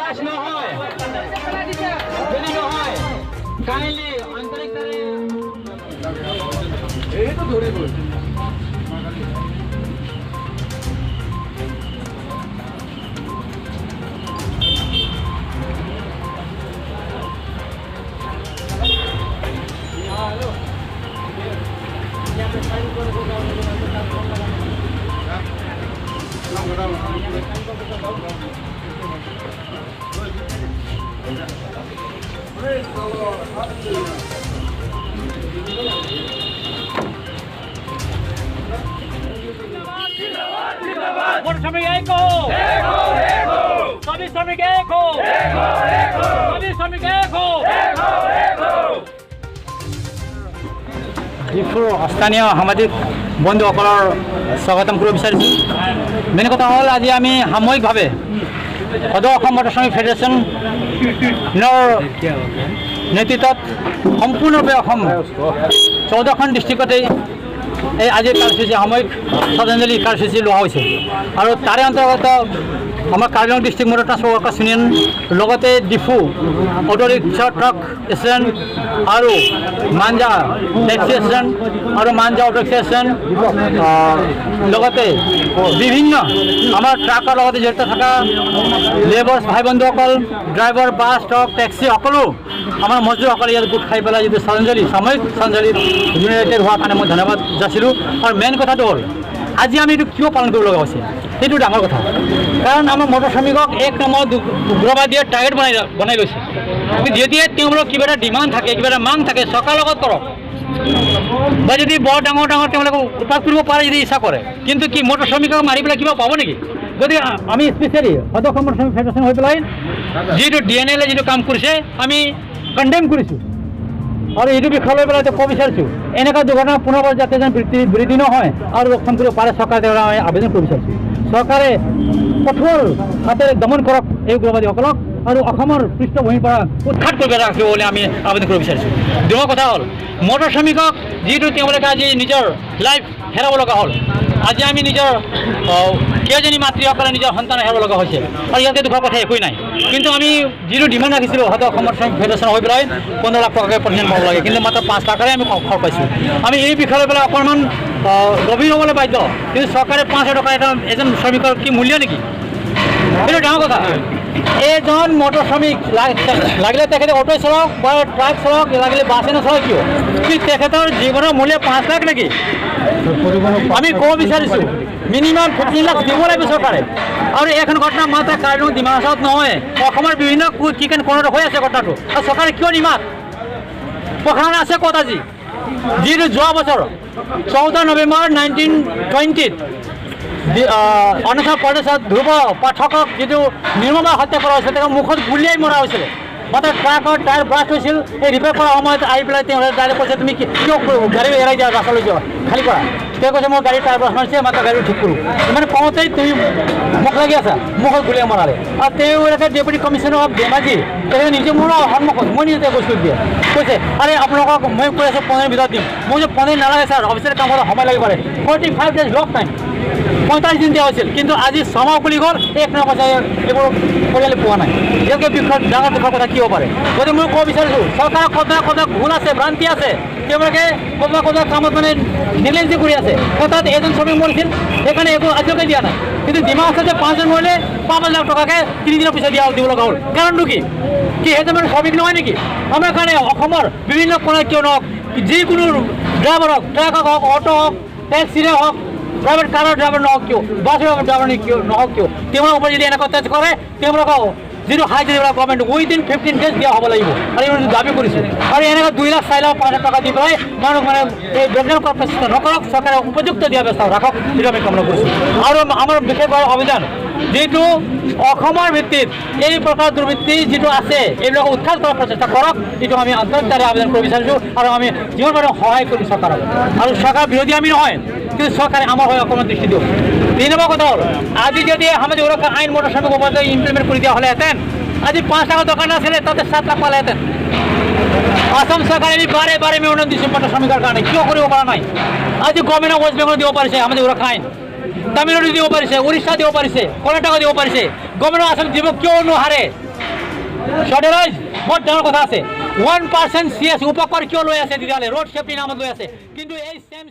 পাছ নহয়, যদি নহয়, কাইণ্ডলি আন্তৰিকতাৰে। এইটো ধৰিবই। মোটৰ শ্ৰমিক এক হো, सभी শ্ৰমিক এক হো, सभी শ্ৰমিক এক হো। ডিফুৰ স্থানীয় সামাজিক বন্ধুসকলৰ স্বাগতম কৰিব বিচাৰিছোঁ। মেইন কথা হ'ল, আজি আমি সামূহিকভাৱে সদৌ অসম মটৰ শ্ৰমিক ফেডাৰেশ্যনৰ নেতৃত্বত সম্পূৰ্ণৰূপে অসম 14খন ডিষ্ট্ৰিক্টতেই এই আজিৰ কাৰ্যসূচী, সামূহিক শ্ৰদ্ধাঞ্জলি কাৰ্যসূচী লোৱা হৈছে। আৰু তাৰে অন্তৰ্গত আমাৰ Karbi Anglong district motor transport workers union, লগতে Diphu auto rickshaw truck association আৰু মাঞ্জা টেক্সি এছ'চিয়েশ্যন আৰু মাঞ্জা অটো ৰিক্সা এছ'চিয়েশ্যন, লগতে বিভিন্ন আমাৰ ট্ৰাকৰ লগতে জড়িত থকা লেবাৰ্ছ ভাই বন্ধুসকল, ড্ৰাইভাৰ, বাছ, ট্ৰাক, টেক্সি, সকলো আমাৰ মজদুৰসকলে ইয়াত গোট খাই পেলাই যিটো শ্ৰদ্ধাঞ্জলি, সামূহিক শ্ৰদ্ধাঞ্জলি ইউনাইটেড হোৱাৰ কাৰণে মই ধন্যবাদ যাচিলোঁ। আৰু মেইন কথাটো হ'ল, আজি আমি এইটো কিয় পালন কৰিব লগা হৈছে, সেইটো ডাঙৰ কথা। কাৰণ আমাৰ মটৰ শ্ৰমিকক এক নম্বৰ উগ্ৰবাদীয়ে টাৰ্গেট বনাই বনাই লৈছে। কিন্তু যেতিয়া তেওঁলোকৰ কিবা এটা ডিমাণ্ড থাকে, কিবা এটা মাং থাকে, চৰকাৰৰ লগত কৰক বা যদি বৰ ডাঙৰ ডাঙৰ তেওঁলোকে উৎপাত কৰিব পাৰে যদি ইচ্ছা কৰে, কিন্তু কি মটৰ শ্ৰমিকক মাৰি পেলাই কিবা পাব নেকি? গতিকে আমি স্পেচিয়েলি সদৌ অসম মটৰ শ্ৰমিক ফেডাৰেশ্যন হৈ পেলাই যিটো ডিএনএলে যিটো কাম কৰিছে, আমি কণ্ডেম কৰিছোঁ। আৰু এইটো বিষয় লৈ পেলাই ক'ব বিচাৰিছোঁ, এনেকুৱা দুৰ্ঘটনা পুনৰবাৰ যাতে যেন বৃদ্ধি বৃদ্ধি নহয় আৰু ৰক্ষণ কৰিব পাৰে চৰকাৰে, তেওঁলোকে আমি আবেদন কৰিব বিচাৰিছোঁ। চৰকাৰে কঠোৰ হাতেৰে দমন কৰক এই উগ্ৰবাদীসকলক আৰু অসমৰ পৃষ্ঠভূমিৰ পৰা উৎখাত কৰিব ৰাখিব বুলি আমি আবেদন কৰিব বিচাৰিছোঁ। দ্বিতীয় কথা হ'ল, মটৰ শ্ৰমিকক যিটো তেওঁলোকে আজি নিজৰ লাইফ হেৰাব লগা হ'ল, আজি আমি নিজৰ কেইজনী মাতৃসকলে নিজৰ সন্তান হেৰাব লগা হৈছে আৰু ইয়াতে দুখৰ কথা একোৱেই নাই। কিন্তু আমি যিটো ডিমাণ্ড ৰাখিছিলোঁ সদৌ অসমৰ শ্ৰমিক ফেডাৰেশ্যন হৈ পেলাই, 15 লাখ টকাকৈ প্ৰতিদিন পাব লাগে, কিন্তু মাত্ৰ 5 লাখৰে আমি খৰ পাইছোঁ। আমি এই বিষয় লৈ পেলাই অকণমান গভীৰ হ'বলৈ বাধ্য। কিন্তু চৰকাৰে 5,000 টকা এটা এজন শ্ৰমিকৰ কি মূল্য নেকি? সেইটো ডাঙৰ কথা। এজন মটৰ শ্ৰমিক লাগিলে তেখেতে অ'টো চলাওক বা ট্ৰাক চলাওক, লাগিলে বাছে নচলাওক কিয়, কি তেখেতৰ জীৱনৰ মূল্য 5 লাখ নেকি? আমি ক'ব বিচাৰিছোঁ, মিনিমাম 15 লাখ দিব লাগিব চৰকাৰে। আৰু এইখন ঘটনা মাত্ৰ কাৰ্বি ডিমা হাছাওত নহয়, অসমৰ বিভিন্ন কি কোণত হৈ আছে ঘটনাটো। আৰু চৰকাৰে কিয় নিমাত? প্ৰশাসন আছে ক'ত আজি? যিটো যোৱা বছৰ 14 নৱেম্বৰ 1920ত অৰুণাচল প্ৰদেশত ধ্ৰুৱ পাঠকক যিটো নিৰ্মমভাৱে হত্যা কৰা হৈছিল, তেওঁক মুখত গুলিয়াই মৰা হৈছিলে। মাত্ৰ ট্ৰাকৰ টায়াৰ ব্ৰাষ্ট হৈছিল, এই ৰিপেয়াৰ কৰাৰ সময়ত আহি পেলাই তেওঁলোকে ডাইৰেক্ট কৈছে, তুমি কিয় গাড়ী এৰাই দিয়া, ৰাস্তালৈ যোৱা, খালী কৰা। তেওঁ কৈছে, মই গাড়ী টায়াৰ ব্ৰাষ্ট মাৰিছে, মাত্ৰ গাড়ী ঠিক কৰোঁ। ইমান কওঁতেই তুমি মোক লাগি আছা, মুখত গুলিয়াই মৰালে। আৰু তেওঁলোকে ডেপুটি কমিশ্যনাৰ অফ ধেমাজি, তেখেতে নিজে মোৰ সন্মুখত, মই নিজে কৈছোঁ দিয়ে কৈছে, আৰে আপোনালোকক মই কৈ আছোঁ 15 ভিতৰত দিম। মই কৈছোঁ, 15 নালাগে ছাৰ, অফিচিয়েল কাম কৰাৰ সময় লাগিব পাৰে। 45 days লক টাইম, 45 দিন দিয়া হৈছিল, কিন্তু আজি ছমাহ উকলি গ'ল, এক টকা পইচা এইবোৰ পৰিয়ালে পোৱা নাই। ইয়াতকৈ বিষয় ডাঙৰ দুখৰ কথা কি হ'ব পাৰে? গতিকে মই ক'ব বিচাৰিছোঁ, চৰকাৰৰ ক'ৰবাত ক'ৰবাত ভুল আছে, ভ্ৰান্তি আছে। তেওঁলোকে ক'ৰবাত ক'ৰবাত কামত মানে নেগলিজেঞ্চি কৰি আছে। তাত এজন শ্ৰমিক মৰিছিল, সেইকাৰণে একো আজিলৈকে দিয়া নাই। কিন্তু ডিমা হাছাওত যে পাঁচজন মৰিলে, 5-5 লাখ টকাকৈ 3 দিনৰ পিছত দিব লগা হ'ল, কাৰণটো কি? কি সেইজন মানে শ্ৰমিক নহয় নেকি? আমাৰ কাৰণে অসমৰ বিভিন্ন কোণত কিয় নহওক, যিকোনো ড্ৰাইভাৰ হওক, ট্ৰাকক হওক, অ'টো হওক, টেক্সিৰে হওক, প্ৰাইভেট কাৰৰ ড্ৰাইভাৰ নহওক কিয়, বাছৰ ড্ৰাইভাৰ কিয় নহওক কিয়, তেওঁলোকৰ ওপৰত যদি এনেকুৱা টাচ কৰে, তেওঁলোকক যিটো সাহায্য দিব লাগে গভৰ্ণমেণ্ট, উইদিন 15 ডেজ দিয়া হ'ব লাগিব আৰু এইটো দাবী কৰিছোঁ। আৰু এনেকুৱা 2 লাখ, 4 লাখ, 5 লাখ টকা দি পেলাই মানুহক মানে এই ব্লেকমেইল কৰাৰ চেষ্টা নকৰক। চৰকাৰে উপযুক্ত দিয়া ব্যৱস্থা ৰাখক, সেইটো আমি কামনা কৰিছোঁ। আৰু আমাৰ বিশেষভাৱে অভিযান, যিটো অসমৰ ভিত্তিত এই প্ৰকাৰ দুৰ্বৃত্তি যিটো আছে, এইবিলাক উৎখাত কৰাৰ প্ৰচেষ্টা কৰক, এইটো আমি আন্তৰিকতাৰে আবেদন কৰিব বিচাৰিছোঁ। আৰু আমি যিমান পাৰোঁ সহায় কৰিম চৰকাৰক। আৰু চৰকাৰ বিৰোধী আমি নহয়, কিন্তু চৰকাৰে আমাৰ হৈ অকণমান দৃষ্টি দিয়ক। তিনি নম্বৰ কথা হ'ল, আজি যদি সামাজিক সুৰক্ষা আইন মটৰ শ্ৰমিক ওপৰত ইমপ্লিমেণ্ট কৰি দিয়া হ'লেহেঁতেন, আজি 5 লাখৰ দোকান আছিলে, তাতে 7 লাখ পালেহেঁতেন। আসাম চৰকাৰে আমি বাৰে বাৰে মেমৰেণ্ডাম দিছোঁ মটৰ শ্ৰমিকৰ কাৰণে, কিয় কৰিব পৰা নাই? আজি গভৰ্ণমেণ্ট অফ ৱেষ্ট বেংগল দিব পাৰিছে সামাজিক সুৰক্ষা আইন, তামিলনাডু দিব পাৰিছে, উৰিষ্যা দিব পাৰিছে, কৰ্ণাটকা দিব পাৰিছে, গভৰ্ণমেণ্ট অফ আসাম দিব কিয় নোৱাৰে? সিহঁতে ৰাইজ, বৰ ডাঙৰ কথা আছে। 1% চি এছ উপকৰ কিয় লৈ আছে তেতিয়াহ'লে? ৰোড ছেফটিৰ নামত লৈ আছে, কিন্তু এই ছেম